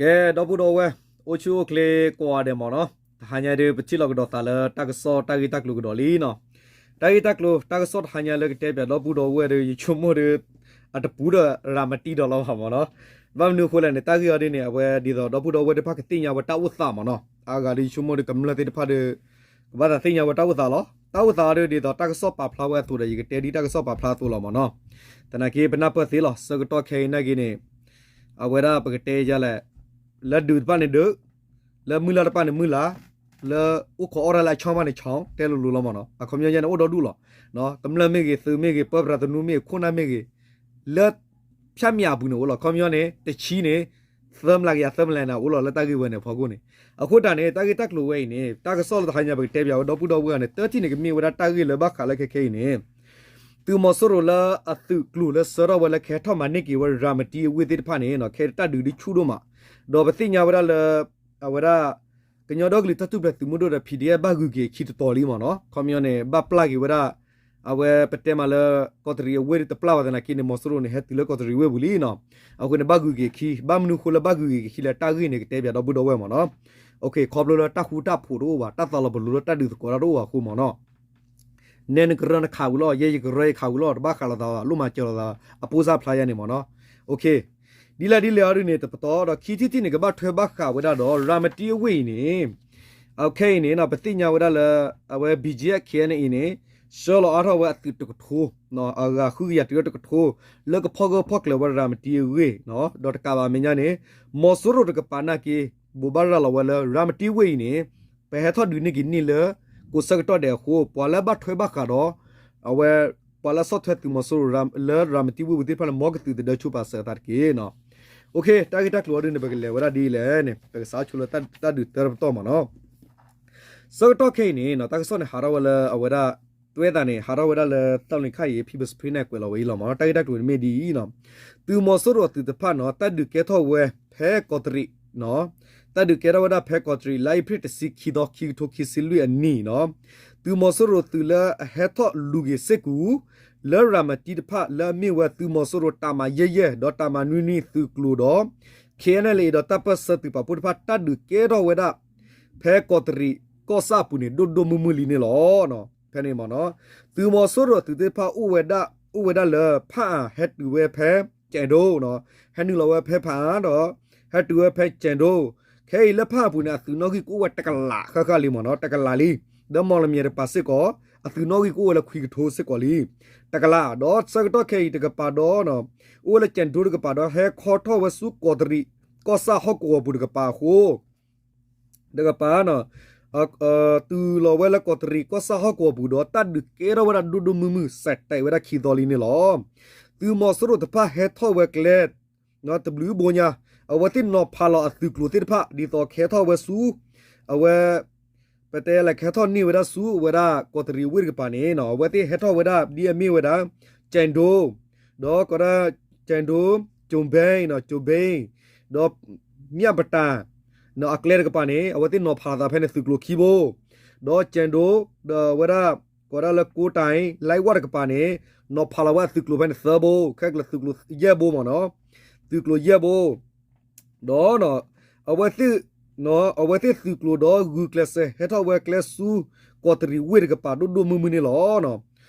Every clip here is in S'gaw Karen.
အဲ ဒီပုၢ်ဒီဝဲၢ် အိၣ်ဆူၣ်အိၣ်ချ့ကိးဂၤဒဲးမ့ၢ်နီၤ, တဟါညါဒီး ပထံၣ်လိာ်ကဒီးသးလၢတၢ်ကစီၣ်တၢ်ဂ့ၢ်တၢ်ကျိၤကဒီးလံနီၤ. တၢ်ဂ့ၢ်တၢ်ကျိၤ တၢ်ကစီၣ်တဟါညါလၢကတဲပၠးဒီပုၢ်ဒီဝဲၢ်ဒီး ယဆိကမိၣ်ဒီး အတပူၤဒီးရၤမတံဒီးလီၤဘၣ်မ့ၢ်နီၤ. ဘၣ်မနုၤအဃိလဲၣ်န့ၣ် တၢ်ဂ့ၢ်အီၤဒ်န့ၣ် အဝဲဒ်သိးဒီပုၢ်ဒီဝဲၢ်သ့ၣ်တဖၣ်ကသ့ၣ်ညါဝဲတၢ်အိၣ်သးမ့ၢ်နီၤ. အါဂၤဒီးယဆိကမိၣ်ဒီးကမျၢၢ်သ့ၣ်တဖၣ်ဒီး ကဘၣ်သးသ့ၣ်ညါဝဲတၢ်အိၣ်သးလီၤ. တၢ်အိၣ်သးအီၤဒီး ဒ်သိးတၢ်ကစီၣ်ပာ်ဖျါဝဲအသိးဒီး ယကတဲဒ်တၢ်ကစီၣ်ပာ်ဖျါအသိးလီၤမ့ၢ်နီၤ. သနာ်က့ ပနၢ်ပၢၢ်သ့လီၤ ဆၢကတီၢ်ခဲအံၤနာ်က့န့ၣ် အဝဲဒၣ်ပကတဲယၤလဲၣ်, လၢဒုးတဖၣ်န့ၣ်ဒုး, လၢမုၢ်လၢ်တဖၣ်န့ၣ်မုၢ်လၢ်, လၢအိၣ်ခိးအီၣ်တၢ်လၢအဆီၣ်မးန့ၣ်ဆီၣ် တဲလိၤလိၤလီၤမ့ၢ်နီၤ. အခီပညီယဲန့ၣ်အိၣ်ဒီဒူၣ်လီၤ. ကမျၢၢ်မ့ၢ်ဂ့ၤ သုးမ့ၢ်ဂ့ၤ ပၢပြးသနူမ့ၢ်ဂ့ၤ ခိၣ်နၢ်မ့ၢ်ဂ့ၤ, လၢ ဖၠၣ်မံယၤအပူၤန့ၣ်အိၣ်လီၤ. ခီပညီန့ၣ် တဆံန့ၣ် သၢမလးကယၤသၢမလးန့ၣ် အိၣ်လီၤလၢတၢ်ဂ့ၢ်ဝဲန့ၣ်အဖီခိၣ်န့ၣ်. အဃိတၢ်န့ၣ် တၢ်ဂ့ၢ်တၢ်ကျိၤဝဲအံၤန့ၣ် တၢ်ကစီၣ်လၢတဟါညါပကတဲပၠးဝဲဒီပုၢ်ဒီဝဲၢ်န့ၣ် တထံၣ်န့ၣ် ကမ့ၢ်ဝဲဒၣ်တၢ်ဂ့ၢ်လၢဘၣ်ဃးလၢခဲခဲအံၤန့ၣ် သုးမီၤစိရိၤလၢအသုးကျိၤလၢဆှၢထီၣ်ဝဲလၢကဟဲထီၣ်မၤန့ၢ်က့ၤဝဲရၤမတံအဝ့ၢ်သ့ၣ်တဖၣ်န့ၣ် ခဲတၢ်ဒုးဒ်ဆူၣ်ဒိၣ်မး, ဒီးပသ့ၣ်ညါဝဲဒၣ်လၢ အဝဲဒၣ် ကညီဒီကလုာ်တၢ်ထူၣ်ဖျဲးသုးမုၢ်ဒိၣ်ဒီး PDF ဘၣ်ဂုၤက့ၤအခံတတီၤလံမ့ၢ်နီၤ. ခီပညီန့ၣ် ဘၣ်ပျၢ်က့ၤဝဲဒၣ် အဝဲပတဲမးလၢ ကီးတရံးအဝ့ၢ်တပျၢ်ဘၣ်သနာ်က့န့ၣ် မီၤစိရိၤန့ၣ် ဟဲတုၤလၢကီးတရံးဝ့ၢ်ပူၤလံနီၤ. အဃိန့ၣ် ဘၣ်ဂုၤက့ၤအခံ, ဘၣ်မနုၤအဃိလၢဘၣ်ဂုၤက့ၤအခံလဲၣ် တၢ်ဂ့ၢ်န့ၣ် ကတဲပၠးဒီပုၢ်ဒီဝဲၢ်မ့ၢ်နီၤ. ခီဖျိလၢတၢ်ဃူတၢ်ဖိးတအိၣ်ဘၣ်, တၢ်သးလီၤပလိာ်လၢတၢ်ဒုးသကိးတၢ်တအိၣ်ဘၣ်အဃိမ့ၢ်နီၤ. နဲနကရၢနခးဝံၤလီၤ, ယဲယကရၢယခးဝံၤလီၤ, တဘၣ်ဃးလိာ်သး လိၣ်မၤစၢၤလိာ်သး အပိၢ်စၢ်ဖျါယါန့ၣ်မ့ၢ်နီၤ. ဒ်လဲၣ်ဒ်လဲၣ်အီၤဒ်န့ၣ် တပတီၢ်ဒီး ခံထံၣ်တထံၣ်န့ၣ် ကဘၣ်ထွဲဘၣ်ဃးဝဲဒၣ်ဒီး ရၤမတံအဝ့ၢ်အံၤန့ၣ် ခဲအံၤန့ၣ် ပသ့ၣ်ညါဝဲဒၣ်လၢ အဝဲ ဘီၣ်ကၠံၣ်အ့ၣ် ခဲအံၤန့ၣ် ဆှၢလီၤအါထီၣ်ဝဲအသုးတကထိ, အဂၤဃုကယၤတုၤလၢတကထိ လၢကဖီၣ်ဂၢၢ်ဖီၣ်ကျၢၤဝဲရၤမတံအဝ့ၢ်, ဒီးတကးဘၣ်အမဲာ်ညါန့ၣ် မီၤစိရိၤတကပၤနာ်က့ ဘိးဘၣ်ရၤလီၤဝဲလၢ ရၤမတံဝ့ၢ်အံၤန့ၣ် ပဟဲထီၣ်ဒုးန့ၢ်က့ၤန့ၢ်လၢ ကိးဆၢကတီၢ်ဒဲးအဃိ ပှၤလၢဘၣ်ထွဲဘၣ်ဃးဒီး အဝဲ ပှၤလၢဆီၣ်ထွဲသုးမီၤစိရိၤလၢရၤမတံဝ့ၢ်ပူၤသ့ၣ်တဖၣ်န့ၣ် မ်ကသုးသဒၢဆိပာ်စၢၤအသးတက့ၢ်နီၤ. တၢ်ဂ့ၢ်တၢ်ကျိၤအီၤဒ်န့ၣ် ပကလဲၤဝဲဒၣ်ဒ်လဲၣ်န့ၣ် ပကစးဆိလၢတၢ်ဒုးတၢ်ပတီၢ်မ့ၢ်နီၤ. ဆၢကတီၢ်ခဲအံၤန့ၣ် တၢ်ကစီၣ်န့ၣ် ဟးထီၣ်ဝဲလၢအဝဲဒၣ် တွဲသးန့ၣ် ဟးထီၣ်ဝဲဒၣ်လၢ သီလ့ၣ်ခါအံၤ ဖံပစဖ့န့ၣ် ကွဲးလီၤဝဲအံၤလီၤမ့ၢ်နီၤ. တၢ်ဂ့ၢ်တၢ်ကျိၤန့ၣ်မ့ၢ်ဒ်အံၤနီၤ, သုးမီၤစိရိၤအသုးတဖၣ်နီၤ တၢ်ဒုးကဲထီၣ်ဝဲဖဲကီးတရံး တၢ်ဒုးကဲထီၣ်ဝဲဒၣ်ဖဲကီးတရံး လါအ့ဖြ့ၣ်တဆံခံသီ ခံကထိခံဆံလွံၢ်အနံၣ်နီၤ, သုးမီၤစိရိၤသုးလၢအဟဲထီၣ်လူၤက့ၤစ့ၢ်ကီး လၢရၤမတံတဖၣ် လၢအမ့ၢ်ဝဲသုးမီၤစိရိၤတၢ်မၤယဲၢ်ယဲၢ် ဒီးတၢ်မၤနွံနွံသုးကျိၤဒီး ခဲအံၤန့ၣ်လၢ ဒီးတၢ်ပၢၢ်ဆၢသုးပာ်ဖှိၣ်တဖၣ် တၢ်ဒုးကဲထီၣ်ဝဲဒၣ် ဖဲကီးတရံးကီၢ်ဆၣ်အပူၤန့ၣ် ဒိၣ်ဒိၣ်မုၢ်မုၢ်လံန့ၣ်လီၤ. ဖဲန့ၣ်မ့ၢ်နီၤ သုးမီၤစိရိၤအသုးသ့ၣ်တဖၣ်အိၣ်ဝဲဒၣ် အိၣ်ဝဲဒၣ်လၢဖၣ်အၣ် ဟဲတုၤဝဲဖဲကၠဲးဒိ ဟဲနုာ်လီၤဝဲဖဲဖၣ်အၣ်ဒီး ဟဲတုၤဝဲဖဲကၠဲးဒိ, ခဲအံၤလၢဖၣ်အၣ်ပူၤန့ၣ် အသုးနီၣ်ဂံၢ်ကအိၣ်ဝဲတကလးဃၣ်ဃၣ်လံမ့ၢ်နီၤ, တကလးလံ, ဒီးမီၣ်လမၠဲၣ်တကပၤစ့ၢ်ကီး အသုးနီၣ်ဂံၢ်ကအိၣ်ဝဲလၢခွံကထိစ့ၢ်ကီးလံ, တကလး, ဒီးဆၢကတီၢ်ခဲအံၤတကပၤဒီး အိၣ်ဝဲလၢကၠဲးဒိတကပၤဒီး ဟဲခီထီၣ်ဝဲဆူကီးတရံး ကီၢ်ဆၣ်ဟီၣ်ကဝီၤပူၤတကပၤအဃိ တကပၤ တုၤလီၤဝဲလၢကီးတရံးကီၢ်ဆၣ်ဟီၣ်ကဝီၤပူၤဒီး တၢ်ဒုးကဲထီၣ်ဝဲဒၣ်ဒိၣ်ဒိၣ်မုၢ်မုၢ် စဲးတဲာ်ဝဲဒၣ်ခံသီလံန့ၣ်လီၤ. သုးမီၤစိရိၤတဖၣ်ဟဲထီၣ်ဝဲကျဲ တဘျုးဘိညါ, အဝဲသ့ၣ်နီၤဖးလီၤအသုးကျိၤသ့ၣ်တဖၣ် ဒ်သိးကဟဲထီၣ်ဝဲဆူ အဝဲ ပတဲလဲၤကဟဲထီၣ်န့ၢ်ဝဲဒၣ်ဆူအဝဲဒၣ်ကီးတရံးဝ့ၢ်တကပၤန့ၣ် အဝဲသ့ၣ်ဟဲထီၣ်ဝဲဒၣ်ဒ်အမ့ၢ်ဝဲဒၣ် ကၠဲးဒိ, ဒီးကီးဒၣ် ကၠဲးဒိ, ကၠိဘ့, ကၠိဘ့, ဒီး မၠၣ်ပတၢ် အကျဲတကပၤန့ၣ် အဝဲသ့ၣ်နီၤဖးလီၤသးဖဲန့ၣ်သုးကျိၤခံဘိ, ဒီးကၠဲးဒိ ဒီးအဝဲဒၣ် ကီးဒၣ်လၢကိတၢ် လါဝၣ်တကပၤန့ၣ် နီၤဖးလီၤဝဲအသုးကျိၤဖဲန့ၣ်သၢဘိ, ခဲကလၢာ်သုးကျိၤယဲၢ်ဘိမ့ၢ်နီၤ, သုးကျိၤယဲၢ်ဘိ ဒီး အဝဲသ့ၣ် အဝဲသ့ၣ်သုးကျိၤဒီးဂုာ်ကျဲးစၢးဟဲထီၣ်ဝဲကျဲဆူ ကီးတရံးဝ့ၢ်တကပၤဒိၣ်ဒိၣ်မုၢ်မုၢ်န့ၣ်လီၤ.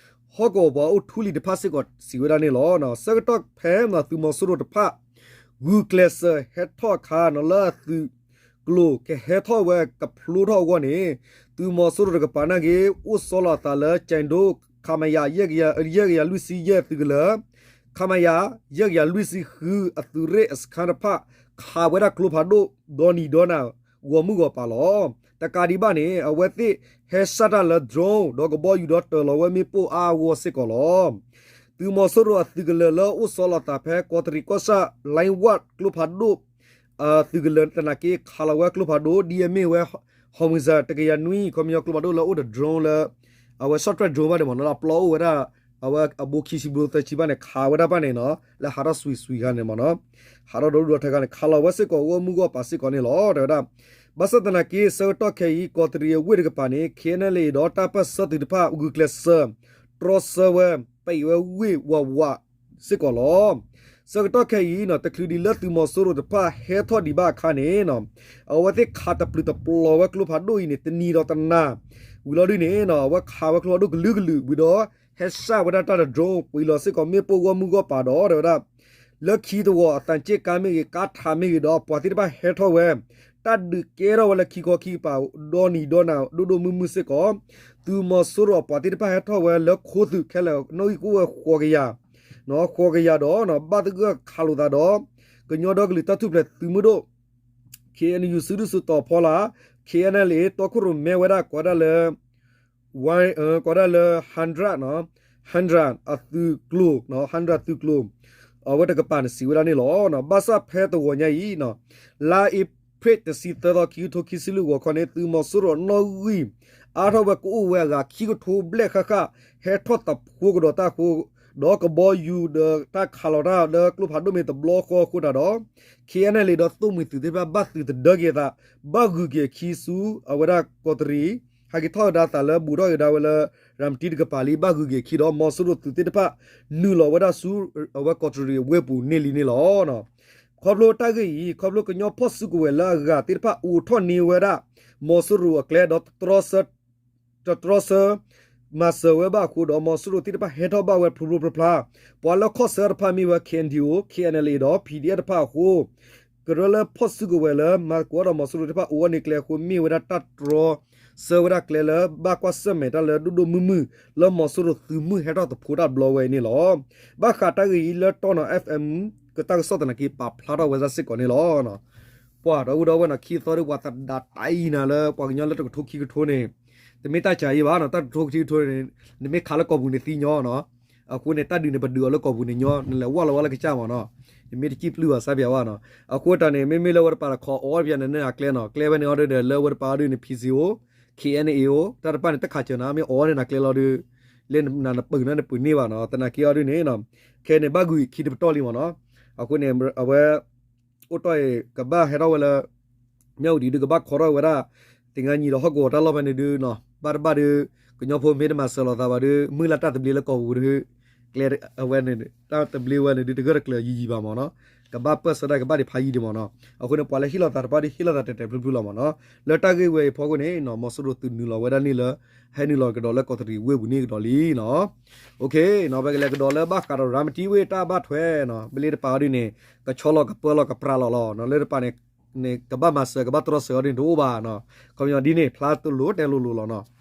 ဟီၣ်ကဝီၤပှၤအိၣ်ထူလံၤတဖၣ်စ့ၢ်ကီးစံးဝဲဒၣ်န့ၣ်လီၤ. ဆၢကတီၢ်ဖဲသုးမီၤစိရိၤတဖၣ် ဂုာ်ကျဲးစၢးဟဲထီၣ်အခါန့ၣ် လၢအသုးကျိၤကဟဲထီၣ်ဝဲကဖျိထီၣ်အဂီၢ်န့ၣ် သုးမီၤစိရိၤတကပၤနာ်က့ အိၣ်ဆီလီၤအသးလၢကၠဲးဒိ ခမရ ယဲၢ်ကယၤလွံၢ်ဆံယဲၢ်သုးကလၢာ် ခမရ ယဲၢ်ကယၤလွံၢ်ဆံဃု အသုးရ့ၣ်အစခါတဖၣ် ခးဝဲဒၣ်ကျိဖးဒိၣ် ဒီနံၤဒီနၤ ဂီၤမုၢ်ဂီၤပၤလီၤ. တကးဒံးဘၣ်န့ၣ် အဝဲသ့ၣ်ဟဲစၢ်တၢ်လၢ drone ဒီးကဘီယူၤဒီးတၢၤလီၤဝဲမ့ၣ်ပိၢ်အါအဂီၢ်စ့ၢ်ကီးလီၤ. သုးမီၤစိရိၤအသုးကလၢာ်လၢအိၣ်ဆီလီၤသးဖဲကီးတရံးကီၢ်ဆၣ် လါဝၣ်ကျိဖးဒိၣ် သုးကလၢာ်သနာ်က့ ခးလီၤဝဲကျိဖးဒိၣ် ဒ်အမ့ၢ်ဝဲ Howitzer တကယၤနွံ ခီပညီကျိဖးဒိၣ်လၢအိၣ်ဒီး drone လၢ အဝဲ short range drone ဘၣ်န့ၣ်မ့ၢ်နီၤ လၢအပျီအိၣ်ဝဲဒၣ် အဝဲအဘိခံဆံဘျိသၢဆံဘၣ်န့ၣ် ခးဝဲဒၣ်ဘၣ်န့ၣ်နီၤ လၢဟးထီၣ်စွံစွံခါန့ၣ်မ့ၢ်နီၤ ဟးထီၣ်ဒီဒူၣ်ဒီထၢခါန့ၣ် ခးလီၤဝဲစ့ၢ်ကီးဂီၢ်မုၢ်ဂီၢ်ပၤစ့ၢ်ကီးန့ၣ်လီၤ တဲဝဲဒၣ်. ဘၣ်ဆၣ်သနာ်က့ ဆၢကတီၢ်ခဲအံၤ ကီးတရံးအဝ့ၢ်တကပၤန့ၣ် KNLA ဒီးတၢ်ပၢၢ်ဆၢသုးတဖၣ် ဂုာ်ကျဲးစၢး တြီဆၢဝဲ ပံးဝဲဝ့ၢ်ဝးဝးစ့ၢ်ကီးလီၤ. ဆၢကတီၢ်ခဲအံၤနီၤ တချုးဒံးလၢသုးမီၤစိရိၤတဖၣ်ဟဲထီၣ်ဒံးဘၣ်အခါန့ၣ်နီၤ အဝဲသ့ၣ်ခးတပျုာ်တပျီၤဝဲကျိဖးဒိၣ်အံၤန့ၣ် တနံၤဒီးတနၤ ဝံၤလီၤဒုန့ၣ်နီၤ အဝဲခးဝဲကျိဖးဒိၣ်ကလုာ်ကလုာ်ဝံၤဒီး ဟဲစၢ်ဝဲဒၣ်တၢ်တ drone ပှ့ၤလီၤစ့ၢ်ကီးမ့ၣ်ပိၢ်ဂီၢ်မုၢ်ဂီၢ်ပၤဒီး တဲဝဲဒၣ် လၢခံတဝီၤအသံာ်က့ၣ်ကါမ့ၢ်ဂ့ၤ ကါထးမ့ၢ်ဂ့ၤဒီး ပှၤသ့ၣ်တဖၣ်ဟဲထီၣ်ဝဲ တၢ်ဒုးကဲထီၣ်ဝဲလၢခံခီခံကပၤ ဒီနံၤဒီနၤ ဒိၣ်ဒိၣ်မုၢ်မုၢ်စ့ၢ်ကီး သုးမီၤစိရိၤအပှၤသ့ၣ်တဖၣ်ဟဲထီၣ်ဝဲလၢခိသုးခဲလၢာ် နီၣ်ဂံၢ်ကအိၣ်ဝဲဃိးကယၤ ဃိးကယၤဒီး ဘၣ်သဂၢၢ်ခးလိာ်သးဒီး ကညီဒီကလုာ်တၢ်ထူၣ်ဖျဲးသုးမုၢ်ဒိၣ် ခ့ၣ်အဲၣ်ယူၣ် စုဒုၣ်စုတီၤဖီလာ် ခ့ၣ်အဲၣ်အဲၣ်လ် တီခိၣ်ရိၣ်မဲဝဲဒၣ် ကိးဒၣ်လၢ ဝ ကိးဒၣ်လၢ ဟါဒြၣ် ဟါဒြၣ်အသုးကျိၤ ဟါဒြၣ်သုးကျိၤ အဝဲတကပၤန့ၣ်စံးဝဲဒၣ်န့ၣ်လီၤ. ဘၣ်ဆၣ်ဖဲတဝီၤညါအံၤ လါအ့ဖြ့ၣ် တဆံသၢသီ ခံကထိခံဆံလွံၢ်ဂီၤခီန့ၣ် သုးမီၤစိရိၤအနီၣ်ဂံၢ် အါထီၣ်ဝဲကအိၣ်ဝဲအဂၤခံကထိဘျဲၣ်ဃၣ်ဃၣ် ဟဲထီၣ်သဖှိကဒီးတၢ်အဃိ ဒီးကဘီယူၤဒီးတၢ်ခးလီၤတၢ်လၢကျိဖးဒိၣ်မ့ၢ်တဘျီဃီအဃိတၢ်ဒီး ခ့ၣ်အဲၣ်အဲၣ်လ် ဒီးသိၣ်မှံၤသုးသ့ၣ်တဖၣ်ဘၣ်သုးတဒၢက့ၤအသး ဘၣ်ဂုၤက့ၤအခံဆူအဝဲဒၣ်ကီးတရံး ဟဲက့ၤထီၣ်ကဒါသးလၢဘူးထီၣ်က့ၤဒၣ်ဝဲလၢ ရၤမတံတကပၤလံ ဘၣ်ဂုၤက့ၤအခံဒီး မီၤစိရိၤသုးသ့ၣ်တဖၣ် နုာ်လီၤဝဲဒၣ်ဆူအဝဲကီးတရံးအဝ့ၢ်ပူၤန့ၢ်လံန့ၣ်လီၤ. ခီဖျိတၢ်ဂ့ၢ်အံၤ ခီဖျိကညီဖီၣ်စုကဝဲၤလၢအဂၤသ့ၣ်တဖၣ်အိးထီၣ်န့ၢ်ဝဲဒၣ် မီၤစိရိၤအကျဲဒီး တတြီဆၢ မၤစၢၤဝဲဘၣ်အဃိဒီး မီၤစိရိၤသ့ၣ်တဖၣ်ဟဲထီၣ်ဘၣ်ဝဲဖျိဖျိဖျါဖျါ ပှၤလၢခီၣ်ဆၢတဖၣ်မ့ၢ်ဝဲ ခ့ၣ်အဲၣ်ယူၣ် ခ့ၣ်အဲၣ်အဲၣ်လ် ဒီး ပီၣ်ဒီးအ့ၣ်ဖ် တဖၣ်အဃိ ကရၢလၢဖီၣ်စုကဝဲၤလၢ မၤသကိးဒီးမီၤစိရိၤသ့ၣ်တဖၣ်အိးထီၣ်န့ၢ်ကျဲအဃိ မ့ၢ်ဝဲဒၣ်တၢ်တြီဆၢဝဲဒၣ်ကျဲလၢ ဘၣ်ကွၢ်ဆၢၣ်မဲာ်တၢ်လၢဒိၣ်ဒိၣ်မုၢ်မုၢ် လၢမီၤစိရိၤသုးမုၢ်ဟဲထီၣ်သဖှိတၢ်ဘျီဝဲအံၤန့ၣ်လီၤ. ဘၣ်ဃးတၢ်ဂ့ၢ်အံၤလၢတီနီၤ FM ကတၢ်ကစီၣ်သနာ်က့ ပာ်ဖျါထီၣ်ဝဲဒၣ်စ့ၢ်ကီးန့ၣ်လီၤ. ပှၤဒီပုၢ်ဒီဝဲၢ်နီၤ ခံသီဒီးပှၤသဒါတၢ်အံၤနၤလၢပှၤကညီလၢတကထိခံကထိန့ၣ် တမ့ၢ်တၢ်ကးအံၤဘၣ်နီၤ တၢ်တကထိခံကထိန့ၣ် နမ့ၢ်ခးလၢကီၢ်ပူၤန့ၣ်သံညီနီၤ အဃိန့ၣ် တၢ်ဒုးန့ၣ် ပဒုးအီၤလၢကီၢ်ပူၤန့ၣ်ညီ နလဲၤဝဲလီၤဝဲလၢကစၢ်မးနီၤ နမ့ၢ်တစံၣ်ပျုၢ်ဘၣ်စၢ်ပၠးဝဲနီၤ အဃိတၢ်န့ၣ် မ့မ့ၢ်လၢဝဲတပၤတခီအီၤတပၠးန့ၣ် နနၢ်ကျဲနီၤ ကျဲဝဲန့ၣ်အီၤဒုဒီး လၢဝဲတပၤအီၤဒုန့ၣ် ပီၣ်စံၣ်အိၣ် ခ့ၣ်အဲၣ်အဲၣ်လ် တၢ်တပၣ်န့ၣ် တခးစၢၤနၤ မ့ၢ်အီၤန့ၣ်နၤကျဲလီၤဒု လၢနနပုာ်နၤနပုာ်န့ၢ်ဘၣ်နီၤ သနာ်က့အီၤဒုန့ၣ် ခဲန့ၣ် ဘၣ်ဂုၤခံတပတီၢ်လံမးနီၤ အဃိန့ၣ် အဝဲ အိၣ်တီၢ်အံၤ ကဘၣ်ဟဲထီၣ်ဝဲလၢ မၠၣ်ဝတံၤဒု ကဘၣ်ခိးထီၣ်ဝဲဒၣ် သင်္ဃန်းညီဒီးဟီၣ်ကဝီၤတၢ်လီၢ်ဖဲန့ၣ်ဒုနီၤ ဘၣ်တဘၣ်ဒု ကညီဖိမ့ၢ်တမၤစၢၤလိာ်သးဘၣ်ဒု မုၢ်လၢ်တၢ်သဘျ့လၢကီၢ်ပူၤဒု ကျဲအဝဲန့ၣ် တၢ်သဘျ့ဝဲန့ၣ်ဒု တဂၢၢ်တကျၢၤယံာ်ယံာ်ဘၣ်မးနီၤ ကဘၣ်ပၢၢ်ဆၢတၢ်ကဘၣ်ဒံးဖးယံာ်ဒံးမးနီၤ အဃိန့ၣ် ပှၤလၢဟ့ၣ်လီၤသးတပၣ်ဒု ဟ့ၣ်လီၤသးတဲာ်တဲာ်ဖျုဖျုလီၤမးနီၤ လၢတၢ်ဂ့ၢ်ဝဲအံၤဖီခိၣ်န့ၣ် မီၤစိရိၤသုးနုာ်လီၤဝဲဒၣ်န့ၣ်လၢ ဟဲနုာ်လီၤကဒီးလၢကီးတရံးဝ့ၢ်ပူၤန့ၣ်ကဒီးလံနီၤ ပကလဲၤကဒီးလၢဘၣ်ဃးဒီးရၤမတံဝ့ၢ်တၢ်ဘၣ်ထွဲနီၤ ဘျ့တပၤအီၤဒုန့ၣ် ကဆီလီၤကပၢလီၤကပြးလီၤလီၤနီၤ လၢတပၤန့ၣ် ကဘၣ်မၤစၢၤကဘၣ်တြီဆၢအီၤဒုန့ၣ်တအိၣ်ဘၣ်နီၤ ခီပညီဒ်န့ၣ် ဖျါတလိၤတဲလိၤလိၤလီၤ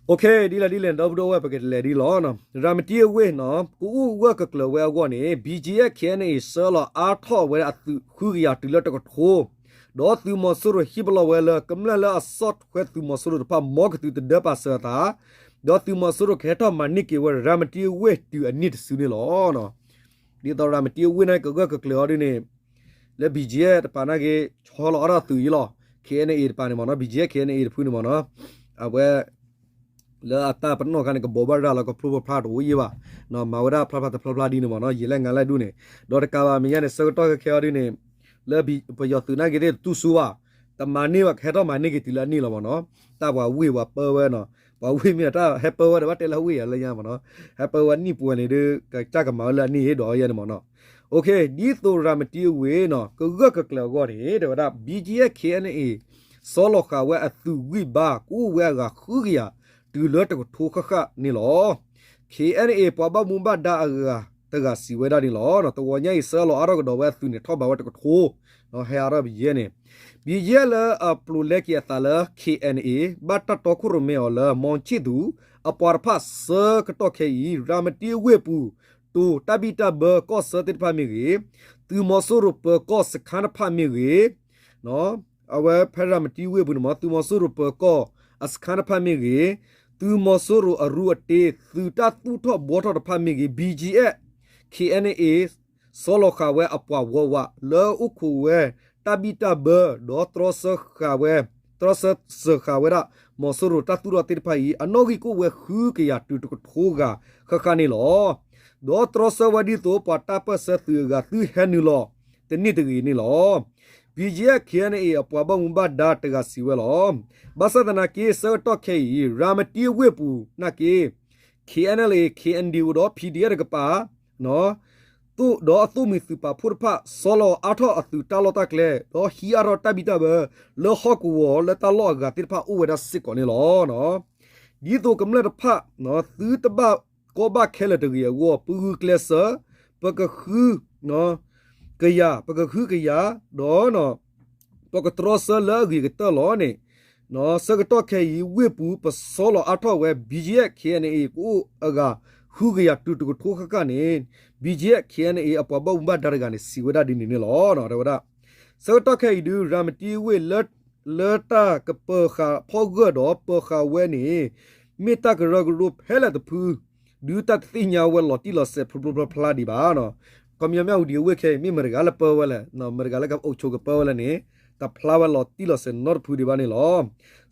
နီၤ ဒ်လဲၣ်ဒ်လဲၣ် ဒီပုၢ်ဒီဝဲၢ် ပကလဲၤဒ်လီၤ ရၤမတံအဝ့ၢ်နီၤ ကအိၣ်ဂၢၢ်ကကျၢၤဝဲအဂီၢ်န့ၣ် ဘံၣ်ကၠံအ့ၣ် ခ့ၣ်အဲၣ်အဲၣ် ဆှၢလီၤအါထီၣ်ဝဲအသုးဃုကယၤတုၤလၢတကထိ ဒီးသုးမီၤစိရိၤဟံၣ်ပလီၢ်ဝဲလၢ ကမျၢၢ်လၢအဆီၣ်ထွဲသုးမီၤစိရိၤတဖၣ် မ်ကသုးတဒၢပာ်စၢၤအသး ဒီးသုးမီၤစိရိၤကဟဲထီၣ်မၤန့ၢ်က့ၤဝဲရၤမတံအဝ့ၢ်တုၤအနံၣ်တစုန့ၣ်လီၤ. ဒ်သိးရၤမတံအဝ့ၢ်န့ၣ် ကဂၢၢ်ကကျၢၤအီၤဒ်န့ၣ် လၢဘံၣ်ကၠံအ့ၣ်တပၤနာ်က့ ဆီလီၤအါထီၣ်သုးအံၤလီၤ. ခ့ၣ်အဲၣ်အဲၣ်တပၤန့ၣ်မ့ၢ်နီၤ ဘံၣ်ကၠံအ့ၣ် ခ့ၣ်အဲၣ်အဲၣ်တဖုန့ၣ်မ့ၢ်နီၤ အဝဲ လၢအတၢ်ပနီၣ်အခါန့ၣ် ကဘိးဘၣ်ရၤလီၤ ကဖျိဖျါတအိၣ်အံၤဘၣ်. မၤဝဲဒၣ်ဖျါဖျါတဖျါဖျါဒ်န့ၣ်မ့ၢ်နီၤ ယံာ်လဲၣ်ငါလဲၣ်ဒူၣ်န့ၣ် ဒီးတကးဘၣ်မဲာ်ညါန့ၣ် ဆၢကတီၢ်ခဲခဲအီၤဒ်န့ၣ် လၢပယီၤသုးနာ်က့သ့ၣ်တတူၢ်ဆူဘၣ် တမၤန့ၢ်ဘၣ် ကဟဲထီၣ်မၤန့ၢ်က့ၤတုၤလၢအနံၣ်လီၤမ့ၢ်နီၤ. တၢ်ပှၤဝ့ၢ်ပှၤပၢဝဲနီၤ ပှၤဝ့ၢ်မ့ၢ်တၢ်ဟဲပၢဝဲဒီး ဘၣ်တဲလၢဝ့ၢ်ယၤလၢညါမ့ၢ်နီၤ ဟဲပၢဝဲနံၣ်ပှဲၤန့ၣ်ဒုး ကစၢ်ကမၤဝဲလၢအနံၣ်ဟ့ၣ်ဒီးယဲန့ၣ်မ့ၢ်နီၤ ဒ်သိးရၤမတံအဝ့ၢ်နီၤ ကဂၢၢ်ကကျၢၤအဂီၢ်န့ၣ် တဲဝဲဒၣ် ဘံၣ်ကၠံအ့ၣ် ခ့ၣ်အဲၣ်အဲၣ် ဆီလီၤဃာ်ဝဲအသုးဂံၢ်ဘါ ကအိၣ်ဝဲအဂၤဃုကယၤ တုၤလၢတကထိဃၣ်ဃၣ်န့ၣ်လီၤ. ခ့ၣ်အဲၣ်အဲၣ် ပှၤဘၣ်မူဘၣ်ဒါအဂၤတဂၤစံးဝဲဒၣ်န့ၣ်လီၤ. တဝီညါအံၤ ဆှၢလီၤအါထီၣ်ကဒီးဝဲအသုးန့ၣ် ထီၣ်ဘးဝဲတကထိ ဟဲအါထီၣ်ပယဲၢ်န့ၣ် ဘံၣ်ကၠံအ့ၣ်လၢအပျိးလဲက့ၤအသးလၢ ခ့ၣ်အဲၣ်အဲၣ် ဘၣ်တၢ်တီခိၣ်ရိၣ်မဲအီၤလၢ မီၣ်ဆံၣ်သူး အပှၤတဖၣ်ဆၢကတီၢ်ခဲအံၤ ရၤမတံအဝ့ၢ်ပူၤ တိၤတၢ်ဘံၣ်တၢ်ဘၢကီၢ်ဆၢသ့ၣ်တဖၣ်မ့ၢ်ဂ့ၤ, သုးမီၤစိရိၤပၢၤကီၢ်စခါတဖၣ်မ့ၢ်ဂ့ၤ, အဝဲဖဲရၤမတံဝ့ၢ်ပူၤန့ၣ်မ့ၢ် သုးမီၤစိရိၤပၢၤကီၢ်အစခါတဖၣ်မ့ၢ်ဂ့ၤ, သုးမီၤစိရိၤအရူအတ့ သုးတၢ်သူၣ်ထီၣ်ဘှီထီၣ်တဖၣ်မ့ၢ်ဂ့ၤ, ဘံၣ်ကၠံအ့ၣ် ခ့ၣ်အဲၣ်အဲၣ် ဆီလီၤဃာ်ဝဲအပှၤဝးဝး လၢအိၣ်ခိးဝဲတၢ်ဘံၣ်တၢ်ဘၢ ဒီးတြီဆၢဃာ်ဝဲ တြီဆၢစၢဃာ်ဝဲဒၣ် မီၤစိရိၤတၢ်သူၣ်ထီၣ်သ့ၣ်တဖၣ်အံၤ အနီၣ်ဂံၢ်ကအိၣ်ဝဲဃုကယၤတုၤတကထိဂၤဃၣ်ဃၣ်န့ၣ်လီၤ. ဒီးတြီဆၢဝဲဒ်သိးပှၤတၢ်ပၢၢ်ဆၢသုးအဂၤသုဟဲနုာ်လီၤတန့ၢ်တဂ့ၤန့ၣ်လီၤ. ဘံၣ်ကၠံအ့ၣ် ခ့ၣ်အဲၣ်အဲၣ် အပှၤဘၣ်မူဘၣ်ဒါတဂၤစံးဝဲလီၤ. ဘၣ်ဆၣ်သနာ်က့ ဆၢကတီၢ်ခဲအံၤ ရၤမတံဝ့ၢ်ပူၤနာ်က့ ခ့ၣ်အဲၣ်အဲၣ် ခ့ၣ်အဲၣ်ဒံၣ်အိၣ်ဒီး ပီၣ်ဒီအ့ၣ်တကပၤ ဒီးအသိၣ်မှံၤသုးပာ်ဖှိၣ်တဖၣ် ဆီလီၤအါထီၣ်အသုးတၢ်လီၢ်တၢ်ကျဲ ဒီးဟံးအါထီၣ်တၢ်ဘံၣ်တၢ်ဘၢ လၢဟီၣ်ကဝီၤလၢတၢ်လီၢ်အဂၤသ့ၣ်တဖၣ်အိၣ်ဝဲဒၣ်စ့ၢ်ကီးန့ၣ်လီၤ. ဒ်သိးကမျၢၢ်တဖၣ် သုတဘၣ်ကီဘၣ်ခဲလၢာ်တဂ့ၤအဂီၢ် ပဂုာ်ကျဲးစၢး ပကဃု ကယၤ ပကဃုကယၤ ဒီး ပကတြီဆၢလၢအဂ့ၤကတၢၢ်လီၤန့ၣ် ဆၢကတီၢ်ခဲအံၤ ဝ့ၢ်ပူၤပဆီလီၤအါထီၣ်ဝဲ ဘီကၠံအ့ၣ် ခ့ၣ်အဲၣ်အံၣ်အ့ၣ် ကအိၣ်အဂၤ ဃုကယၤတုၤတကထိဃၣ်ဃၣ်န့ၣ် ဘီကၠံအ့ၣ် ခ့ၣ်အဲၣ်အံၣ် အပှၤဘၣ်မူဘၣ်ဒါတဂၤန့ၣ် စံးဝဲဒၣ်ဒ်န့ၣ်န့ၣ်လီၤ. တဲဝဲဒၣ် ဆၢကတီၢ်ခဲအံၤဒုး ရၤမတံဝ့ၢ် လၢတၢ်ကပၢၤဃာ်ဖီၣ်ဂၢၢ်ဒီးပၢၤဃာ်ဝဲန့ၣ် မ့ၢ်တၢ်ကရၢကရိဖဲလဲၣ်တဖု ဒုးတၢ်တသ့ၣ်ညါဝဲလီၤတံၢ်လီၤဆဲးဖျိဖျိဖျါဖျါဒံးဘၣ်. ခီပညီမ့ၢ်ဝံၤဒံးအဝ့ၢ်ခဲအံၤ မ့ၢ်မတၤတဂၤလၢပၢဝဲလဲၣ်, မတၤတဂၤလၢကအိၣ်ဆိးကပၢဝဲလဲၣ်န့ၣ် တဖျါဝဲလီၤတံၢ်လီၤဆဲးနီတဖုဒံးဘၣ်န့ၣ်လီၤ.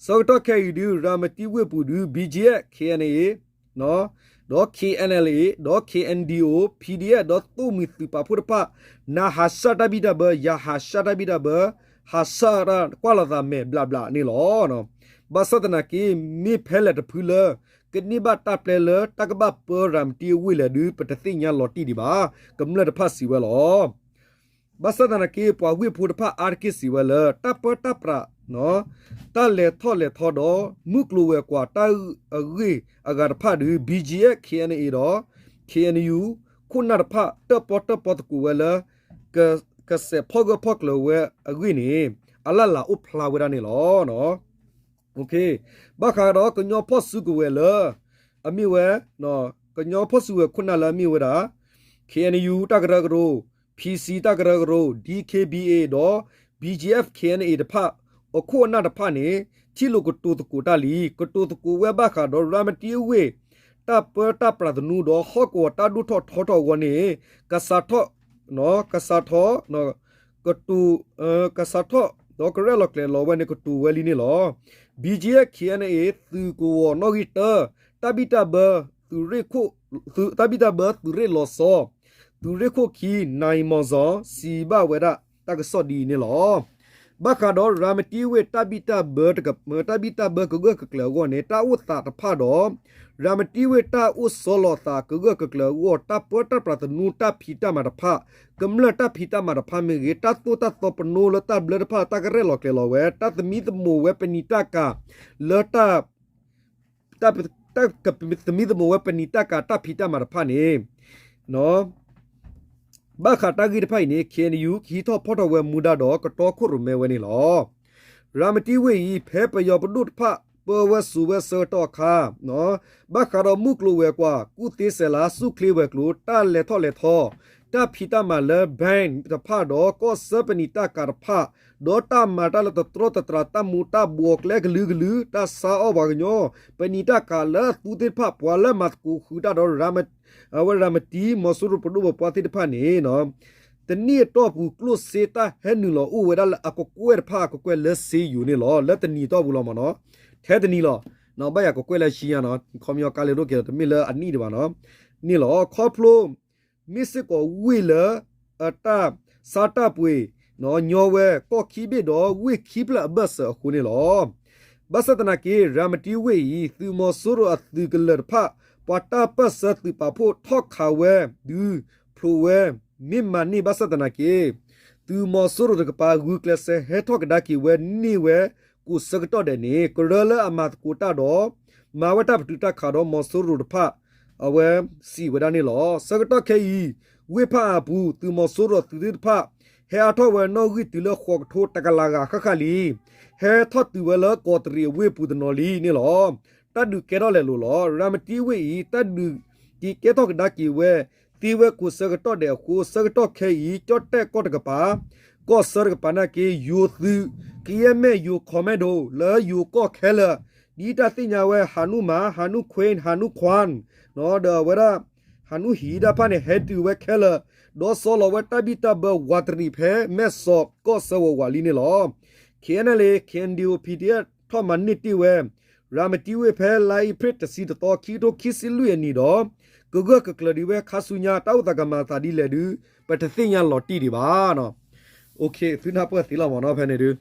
ဆၢကတီၢ်ခဲအံၤဒုး ရၤမတံဝ့ၢ်ပူၤဒုး ဘီကၠံအ့ၣ် ခ့ၣ်အဲၣ်အံၣ်အ့ၣ် ဒီး ခ့ၣ်အဲၣ်အံၣ်အ့ၣ် ဒီး ခ့ၣ်အဲၣ်ဒံၣ်အိၣ် ပီၣ်ဒီအ့ၣ် ဒီးသိၣ်မှံၤသုးပာ်ဖှိၣ်တဖၣ် နၤဟးဆှၣ်တၢ်ဘံၣ်တၢ်ဘၢ ယၤဟးဆှၣ်တၢ်ဘံၣ်တၢ်ဘၢ ဟးဆှၣ်တၢ်ကွၢ်လိာ်သးမဲာ်ဘျးဘျးန့ၣ်လီၤ. ဘၣ်ဆၣ်သနာ်က့ မ့ၢ်ဖဲလဲၣ်တဖုလၢ ကန့ၢ်ဘၣ်တၢ်ပျဲလၢတၢ်ကဘၣ်ပၢရၤမတံအဝ့ၢ်လဲၣ်ဒုး ပတသ့ၣ်ညါလီၤတံၢ်ဒံးဘၣ်, ကမျၢၢ်တဖၣ်စံးဝဲလီၤ. ဘၣ်ဆၣ်သနာ်က့ ပှၤဝ့ၢ်ဖိတဖၣ်အါတက့ၢ်စံးဝဲလၢ တၢ်ပၢတၢ်ပြး တၢ်လဲၤထီၣ်လဲၤထီဒီး မုၢ်ကျိၤဝဲၤကွာ်တၢ်အဂ့ၢ်အဂၤတဖၣ်ဒုး ဘီကၠံအ့ၣ် ခ့ၣ်အဲၣ်အံၣ်အ့ၣ် ဒီး ခ့ၣ်အဲၣ်ယူၣ် ခိၣ်နၢ်တဖၣ် တၢၣ်ပီတၢၣ်ပီသကိးဝဲလၢ ကစဲးဖီၣ်ဂၢၢ်ဖီၣ်ကျၢၤဝဲအဂ့ၢ်န့ၣ် အလၢ်လၢ်အိၣ်ဖျါဝဲဒၣ်န့ၣ်လီၤ. ဘၣ်ဃးဒီးကညီဖီၣ်စုကဝဲၤလၢ အမ့ၢ်ဝဲ ကညီဖီၣ်စုကဝဲၤခိၣ်နၢ်လၢအမ့ၢ်ဝဲဒၣ် ခ့ၣ်အဲၣ်ယူၣ် တၢ်ကရၢကရိ, ဖံစံ တၢ်ကရၢကရိ, ဒံခ့ဘံအ့ၣ် ဒီး ဘီကၠံအ့ၣ် ခ့ၣ်အဲၣ်အံၣ်တဖၣ် အခိၣ်အနၢ်တဖၣ်န့ၣ် ထံၣ်လိာ်ကတိၤသကိးတၢ်လံ, ကတိၤသကိးဝဲဘၣ်ဃးဒီးရၤမတံဝ့ၢ် တၢ်ပၢတၢ်ပြးသနူဒီးဟီၣ်ကဝီၤတၢ်ဒိၣ်ထီၣ်ထီထီၣ်အဂီၢ်န့ၣ် ကစးထီၣ် ကစးထီၣ် ကတိၤ ကစးထီၣ် ဒီးကရဲၣ်လီၤကျဲၤလီၤဝဲန့ၣ်ကတိၤဝဲလံန့ၣ်လီၤ. ဘီကၠံအ့ၣ် ခ့ၣ်အဲၣ်အံၣ် သုးကဝီၤနီၣ်ဂံၢ်တၢ တၢ်ဘံၣ်တၢ်ဘၢ သုးရ့ၣ်ခိၣ် တၢ်ဘံၣ်တၢ်ဘၢသုးရ့ၣ်လီၤဆီ သုးရ့ၣ်ခိၣ်ခံ နံၤမီၤစီၤ စံးဘၣ်ဝဲဒၣ်တၢ်ကစီၣ်ဒ်အံၤန့ၣ်လီၤ. ဘၣ်ဃးဒီးရၤမတံဝ့ၢ်တၢ်ဘံၣ်တၢ်ဘၢ တၢ်ဘံၣ်တၢ်ဘၢကဂၢၢ်ကကျၢၤအဂီၢ်န့ၣ် တၢ်အိၣ်သးတဖၣ်ဒီး ရၤမတံဝ့ၢ်တၢ်အိၣ်ဆီလီၤသးကဂၢၢ်ကကျၢၤအဂီၢ် တၢ်ပၢတၢ်ပြးသနူတၢ်ဖံးတၢ်မၤတဖၣ် ကမျၢၢ်တၢ်ဖံးတၢ်မၤတဖၣ်မ့ၢ်ဂ့ၤ တၢ်သိၣ်တၢ်သီပနိလၢတၢ်ဘျၢတဖၣ် တၢ်ကရဲၣ်လီၤကျဲၤလီၤဝဲ တၢ်သမံသမိးဝဲပနံာ်တၢ်ကၤ လၢတၢ် တၢ်ကသမံသမိးဝဲပနံာ်တၢ်ကၤတၢ်ဖံးတၢ်မၤတဖၣ်န့ၣ် ဘၣ်ဃးတၢ်ဂ့ၢ်တဖၣ်အံၤန့ၣ် ခ့ၣ်အဲၣ်ယူၣ် ကဟံးထီၣ်ဖီၣ်ထီၣ်ဝဲမူဒါဒီးကတီခိၣ်ရိၣ်မဲဝဲန့ၣ်လီၤ. ရၤမတံဝ့ၢ်အံၤ ဖဲပယီၤပဒိၣ်တဖၣ်ပၢဝဲစိာ်ဝဲဆၢကတီၢ်အခါ ဘၣ်ဃးဒီးမုၢ်ကျိၤဝဲၤကွာ် ကူၣ်သ့စဲးလၤ ဆူၣ်ချ့ဝဲၤကျိၤ တၢ်လဲၤထီၣ်လဲၤထီ တၢ်ဖံးတၢ်မၤလၢ bank တဖၣ်ဒီး ကီၢ်ဆၢပနံာ်တၢ်ကၤတဖၣ် ဒီးတၢ်မၤတၢ်လၢတတြီတတြၤ တၢ်မူၤတၢ်ဘှီးကျဲကလုာ်ကလုာ် တၢ်ဆါအီၣ်ပှၤကညီ ပနံာ်တၢ်ကၤလၢအသူသ့ၣ်တဖၣ် ပှၤလၢမၤသကိးဃုာ်တၢ်ဒီး အဝဲရၤမတံ မီၤစိရိၤပဒိၣ်ပပှၢ်သ့ၣ်တဖၣ်န့ၣ် တနံၣ်အတီၢ်ပူၤ ကျိၣ်စ့တၢ်ဟဲနုာ်လီၤအိၣ်ဝဲဒၣ်လၢအကကွဲၢ်တဖၣ် အကကွဲၢ်လၢစ့ယိၤန့ၣ်လီၤ. လၢတနံၤအတီၢ်ပူၤလီၤမ့ၢ်နီၤ, ထဲတနံၤလီၤ. ဘၣ်ယၤကကွဲၢ်လၢဆံညါနီၤ, ခီပညီကါလၢဒိၣ်ကဲၤလီၤ တမ့ၢ်လၢအနံၣ်ဒံးဘၣ်နီၤ, န့ၣ်လီၤ. ခီဖျိ မ့ၢ်စ့ၢ်ကီးဝ့ၢ်လၢ အတၢ်ဆါတၢ်ပှ့ၤ ညီဝဲကီၢ်ခံဘ့ၣ်ဒီးဝ့ၢ်ခံဖျၢၣ်အဘၢၣ်စၢၤအဃိန့ၣ်လီၤ. ဘၣ်ဆၣ်သနာ်က့ ရၤမတံဝ့ၢ်အံၤ သုးမီၤစိရိၤအသုးကလၢၤတဖၣ် ပှၤတၢ်ပၢၢ်ဆၢသုးပာ်ဖှိၣ်ထီၣ်ခးဝဲ ဒုးဖျိးဝဲ မ့ၢ်မၤန့ၢ်ဘၣ်ဆၣ်သနာ်က့ သုးမီၤစိရိၤတကပၤ ဂုာ်ကျဲးစၢးဟဲထီၣ်ကဒါက့ၤဝဲန့ၢ်ဝဲ ကိးဆၢကတီၢ်ဒဲးန့ၣ် ကရၢလၢအမၤသကိးတၢ်ဒီး မၤဝဲတၢ်ပတုာ်တၢ်ခးဒီးမီၤစိရိၤတဖၣ် အဝဲစံးဝဲဒၣ်န့ၣ်လီၤ. ဆၢကတီၢ်ခဲအံၤ ဝ့ၢ်ဖၣ်အၣ်ပူၤ သုးမီၤစိရိၤသုးသ့ၣ်တဖၣ် ဟဲအါထီၣ်ဝဲနီၣ်ဂံၢ်တုၤလၢဃိးကထိတကလးဂၤဃၣ်ဃၣ်လံ. ဟဲထီၣ်တုၤဝဲလၢကီးတရံးအဝ့ၢ်ပူၤတနီၤလံန့ၣ်လီၤ. တၢ်ဒုးကဲထီၣ်လဲၤလိာ်လီၤ. ရၤမတံဝ့ၢ်အံၤ တၢ်ဒုးက့ၤကဲထီၣ်ကဒါက့ၤဝဲ သ့ဝဲကိးဆၢကတီၢ်ဒဲးအဃိ ဆၢကတီၢ်ခဲအံၤ ကၠီၣ်တဲၣ်ကီၢ်တကပၤ ကီၢ်ဆၢတကပၤနာ်က့ ယိၤသုး ကယဲၢ်မဲာ်ယိၤ commando လၢယိၤကီၢ်ခဲလၢာ် ဒ်တၢ်သ့ၣ်ညါဝဲ ဟးနုမၤ ဟးနုခွ့ ဟးနုခွါ ဒီးအဝဲဒၣ် ဟးနုဟံးတၢ်တဖၣ်န့ၣ် ဟဲတုၤဝဲခဲလၢာ် ဒီးဆီလီၤဝဲတၢ်ဘံၣ်တၢ်ဘၢဝးတရံးဖဲမဲၢ်စီးကီၢ်ဆၢဝးဝးလံန့ၣ်လီၤ. ခ့ၣ်အဲၣ်အံၣ်အ့ၣ် ခ့ၣ်အဲၣ်ဒံၣ်အိၣ် ပီၣ်ဒီအ့ၣ် ထီၣ်မၤန့ၢ်တ့ၢ်ဝဲ ရၤမတံဝ့ၢ်ဖဲလါအ့ဖြ့ၣ်တဆံတသီ ခံကထိခံဆံလွံၢ်အနံၣ်ဒီး ကဂၢၢ်ကကျၢၤဒံးဝဲခါဆူညါ တၢ်အိၣ်သးကမၤသးဒ်လဲၣ်ဒုး ပတသ့ၣ်ညါလီၤတံၢ်ဒံးဘၣ်. သုနၢ်ပၢၢ်သ့လီၤမ့ၢ်နီၤ ဖဲန့ၣ်ဒုး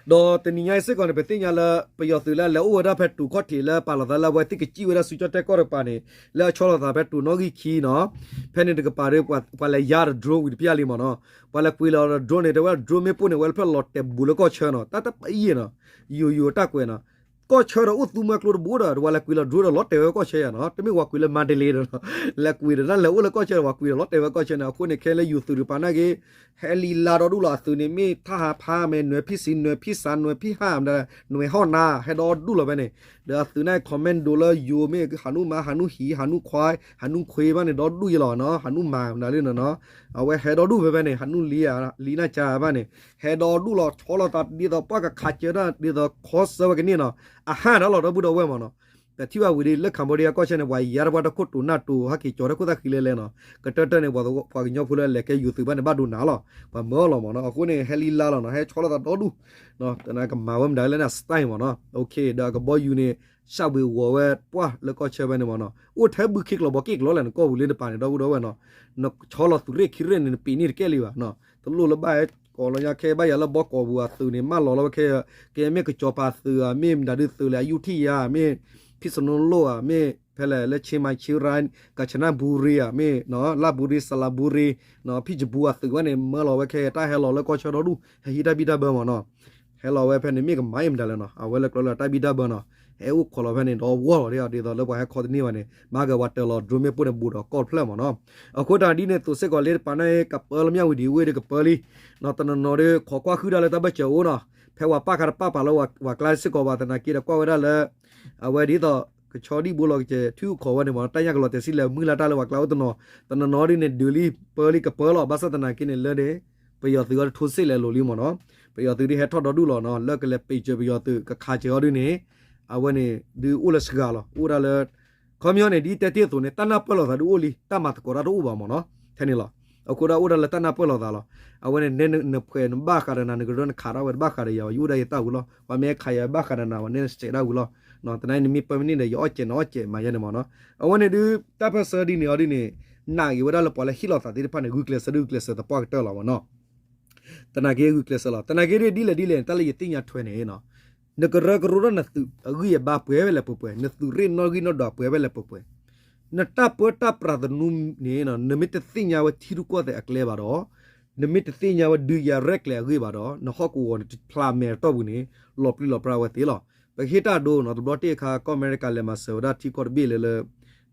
ရ ဒီးတနံၤညါအံၤစ့ၢ်ကီးန့ၣ် ပသ့ၣ်ညါလၢ ပယီၤသုးလၢအလဲၤအိၣ်ဝဲဒၣ်ဖဲတိၤခီၣ်ထံးလၢပာ်လီၤသးလၢအဝဲသ့ၣ်ကစံၣ်ဝဲဒၣ်စုကၠီၣ်တဲၣ်ကီၢ်တကပၤန့ၣ် လၢအဆီလီၤသးဖဲတိၤနီၣ်ဂံၢ်ခံနီၤ, ဖဲန့ၣ်တကပၤဒီး ပှၤလဲၤယါဒီး drone ဝံၤတဖျၢၣ်လံမ့ၢ်နီၤ, ပှၤလဲၤကွံာ်လီၤဒီး drone န့ၣ် တဲဝဲဒၣ် drone မ့ၣ်ပိၢ်န့ၣ် ဝဲလၢဖျၢၣ်လီၤတဲာ်ဘူးလၢကီၢ်ဆၢနီၤ, တၢ်တပအံၤနီၤ, ယိယိတၢ်ကွဲးနီၤ, ကီၢ်ဆၢဒီးအိၣ်သူမွဲကျိတဘိဒီး ပှၤလဲၤကွံာ်လီၤ drone ဒီးလီၤတဲာ်ဝဲကီၢ်ဆၢယါနီၤ, တမ့ၢ်ပှၤကွံာ်လၢမၤတလ့ဒီးနီၤ, လဲၤကွံာ်ဒီးတၢ်လဲၤအိၣ်လၢကီၢ်ဆၢဒီး ပှၤကွံာ်ဒီးလီၤတဲာ်ဝဲကီၢ်ဆၢန့ၣ် အဃိန့ၣ် ခဲလၢယိၤသုးတကပၤနာ်က့ ဟဲလံလါဒီဒူၣ်လီၤ အသုးန့ၣ် မ့ၢ်ထၣ်ဟးဖးမဲာ် နွဲၣ်ဖံးစံ နွဲၣ်ဖံးစး နွဲၣ်ဖံးဟး မတၤ နွဲၣ်ဟီၣ်နါ ဟဲဒီဒူၣ်လီၤဖဲန့ၣ်, ဒီးအသုးန့ၣ် commando လၢယိၤမ့ၢ် ဟးနူၣ်မါ ဟးနူၣ်ဟံး ဟးနူၣ်ခွါ ဟးနူၣ်ခွ့ဘၣ်န့ၣ် ဒီဒူၣ်ယဲလီၤနီၤ, ဟးနူၣ်မါမတၤလၢနီၤနီၤ, အဝဲဟဲဒီဒူၣ်ဖဲဖဲန့ၣ် ဟးနူၣ်လံ လံနၢ်ကၢဘၣ်န့ၣ် ဟဲဒီဒူၣ်လီၤ ဆီလီၤသးဒ်သိးပှၢ်ကခးကၢတၢ် ဒ်သိးခီဆၢဝဲကန့ၢ်နီၤ, အဟါတၢ်လီၤ ဒီပုၢ်ဒီဝဲၢ်မ့ၢ်နီၤ, ပထံၣ်ဘၣ်ဝံၤဒီး လၢ Cambodia ကီၢ်ဆၢန့ၣ် ပှၤယါတပှၢ်တခိၣ်တိၤနၢ်တိၤ ဟဲက့ၤကၠီၤတၢ်ခိၣ်သၣ်ဃံလဲၣ်လဲၣ်နီၤ, ကတၢၢ်တၢၢ်န့ၣ် ပှၤကညီဖိလၢအလဲၤကဲယိၤသုးဘၣ်န့ၣ် ဘၣ်ဒိနၤလီၤ, ပှၤမၢအီၤလီၤမ့ၢ်နီၤ, အဃိန့ၣ် ဟဲလံလါလီၤနီၤ, ဟဲဆီလီၤသးဒီဒူၣ်, တနၤကမၤဝဲမတၤလၢန့ၣ် style မ့ၢ်နီၤ, ဒီးအကဘီယူၤန့ၣ် ဆှၣ်ဘှံးဂီၤဝဲပှၢ်လၢကီၢ်ဆၢဖဲန့ၣ်မ့ၢ်နီၤ, အိၣ်ထဲဘုခ့ကျိးဘီက့ၣ်ကျိးလဲၣ် နကီၢ်ပူၤလၢတပၤန့ၣ် ဒီပုၢ်ဒီဝဲၢ်နီၤ, နဆီလီၤသုးရ့ၣ်ခံရ့ၣ်န့ၣ် နပ့ၤန့ၢ်တကဲလံဘၣ်နီၤ, တလိၣ်လၢဘၣ်ဟဲကိးလီၤညါခဲဘၣ်ယၤလၢဘီကီးပူၤအသုးန့ၣ် မၢလီၤလီၤဝဲခဲ, ကဲမ့ၢ်ကစီၤပၤသုးဧါ မ့ၢ်မတၤဒုးသုးလဲၣ် အယူထံယါ မ့ၢ် ဖံးစနီလိၣ်ဧါ မ့ၢ်ဖဲလဲၣ်လၢ ခ့မၤခ့ရါ ကၣ်စနၣ်ဘူရံဧါ မ့ၢ် လၢဘူရံ စလၤဘူရံ ဖံးစပူၤအသုးဝဲန့ၣ် မၢလီၤဝဲခဲတၢ်ဟဲလီၤလၢကီၢ်ဆၢဒီဒူၣ် ဟဲဟံးတၢ်ဘံၣ်တၢ်ဘၢမ့ၢ်နီၤ, ဟဲလီၤဝဲဖဲန့ၣ် မ့ၢ်ကမၤအံၤမတၤလဲၣ်နီၤ, အဝဲလၢကျိလၢတၢ်ဘံၣ်တၢ်ဘၢနီၤ, ဟဲအိၣ်ခိးလီၤဖဲန့ၣ် ဒီးဝီၢ်လီၤဒ်သိးလၢပှၤဟဲခီတန့ၢ်ဘၣ်န့ၣ် မၤက့ၤပှၤတၢၤလီၤ drone မ့ၣ်ပိၢ်န့ၣ် ဘူးဒီးကီၢ်တဖျၢၣ်မ့ၢ်နီၤ, အဃိတၢ်ဒ်န့ၣ် သိးစ့ၢ်ကီးလၢတပၤန့ၣ် ကပၢလၢမၠၣ်ဝံၤဒံးဝ့ၢ်ဒီးကပၢလံ, တနီၤနီၤဒီး ခိးကွၢ်ဃုာ်ဒၣ်လၢတၢ်ဘၢၣ်စၢၤအိၣ်နီၤ, ဖဲပှၤပာ်ဃာ်တပာ်ပာ်လၢပှၤကျါစ့ၢ်ကီးဘၣ်သနာ်က့ဒီးကွၢ်ဝဲဒၣ်လၢ အဝဲဒ်သိး ကဆီဒံၣ်ဘိလီၤကစဲၤ ထုးခိးဝဲန့ၣ်မ့ၢ်နီၤ, တၢ်ညၣ်ကလီၤတဲာ်စံလဲၣ် မုၢ်လၢ်တၢ်လၢပှၤကျါအိၣ်တနီၤ, တနီၤနီၤဒ်န့ၣ် ဒုးလံပၢလံကပၢလီၤ, ဘၣ်ဆၣ်သနာ်က့န့ၣ် လၢန့ၣ် ပယီၤသုးအီၤတထိစ့ၣ်လဲၤလိၤလံမ့ၢ်နီၤ, ပယီၤသုးဒ်ဟဲထီၣ်ဒီဒူၣ်လီၤနီၤ, လၢကလဲၤပံးစၢၤပယီၤသုး ကခးစၢၤအီၤဒ်န့ၣ်, အဝဲန့ၣ် ဒုးအိၣ်လၢစှၤလီၤ, အိၣ်ဒၣ်လၢ ခီပညီန့ၣ် ဒ်တဲတ့ၢ်အသိးန့ၣ် တၢ်နၢ်ပၢၢ်လိာ်သးဒုးအိၣ်လံ, တၢ်မၤသကိးတၢ်တအိၣ်ဘၣ်မ့ၢ်နီၤ, ထဲန့ၣ်လီၤ. အဃိဒၣ်အိၣ်ဒၣ်လၢတၢ်နၢ်ပၢၢ်လိာ်သးလီၤ. အဝဲန့ၣ် နဲနဖှဲးနဘၣ်ဃးဒီးနၤ နကရၢနခးဒၣ်ဝဲ တဘၣ်ဃးဒီးယၤဘၣ်, ယအိၣ်ဒၣ်ယတၢ်ဝံၤလီၤ. ပှၤမ့ၢ်ခးယၤဘၣ်ဃးဒီးနၤ ပှၤနဲနစဲးဒၣ်ဝံၤလီၤ. သနာ်က့န့ၣ် မ့ၢ်ပၢမ့ၢ်န့ၣ်ဒီး ယအီၣ်စဲးနအီၣ်စဲးမးယဲန့ၣ်မ့ၢ်နီၤ. အဝဲန့ၣ်ဒုး တၢ်ပၢၢ်ဆၢဒ်န့ၣ်အီၤဒ်န့ၣ် နာ်ဂ့ၤဝဲဒၣ်လၢပှၤလၢဟ့ၣ်လီၤသးသ့ၣ်တဖၣ်န့ၣ် ဂုာ်ကျဲးစၢးဒုးဂုာ်ကျဲးစၢးသပှၢ်ကတၢၢ်လီၤမ့ၢ်နီၤ. သနာ်က့ဂုာ်ကျဲးစၢးလီၤ. သနာ်က့ဒ်လဲၣ်ဒ်လဲၣ်န့ၣ် တၢ်လၢယသ့ၣ်ညါထွဲန့ၣ် နကရၢကရိထီၣ်နသုးအဂံၢ်အဘါပှဲၤဝဲလဲၣ်ပှဲၤပှဲၤ, နသုးရ့ၣ်နီၣ်ဂံၢ်နီၣ်ဒွးပှဲၤဝဲလဲၣ်ပှဲၤပှဲၤ, နတၢ်ပၢတၢ်ပြးသနူန့ၣ် နမ့ၢ်တသ့ၣ်ညါဝဲထံရူၢ်ကီၢ်သဲးအကျဲဘၣ်ဒီး, နမ့ၢ်တသ့ၣ်ညါဝဲဒုးယၤရဲၣ်ကျဲၤအဂ့ၢ်ဘၣ်ဒီး နဟီၣ်ကဝီၤန့ၣ် တဖျးမဲာ်အတီၢ်ပူၤန့ၣ် လီၤပျံၤလီၤပြါဝဲသ့လီၤ. ပကဟ့ၣ်တၢ်ဒိနီၤ, တဘျီတ့ၢ်အခါ ကီၢ်အမဲရကၤလဲၤမၤစၢၤဝဲဒၣ်ထံကီၢ်တဘ့ၣ်လၢလၢ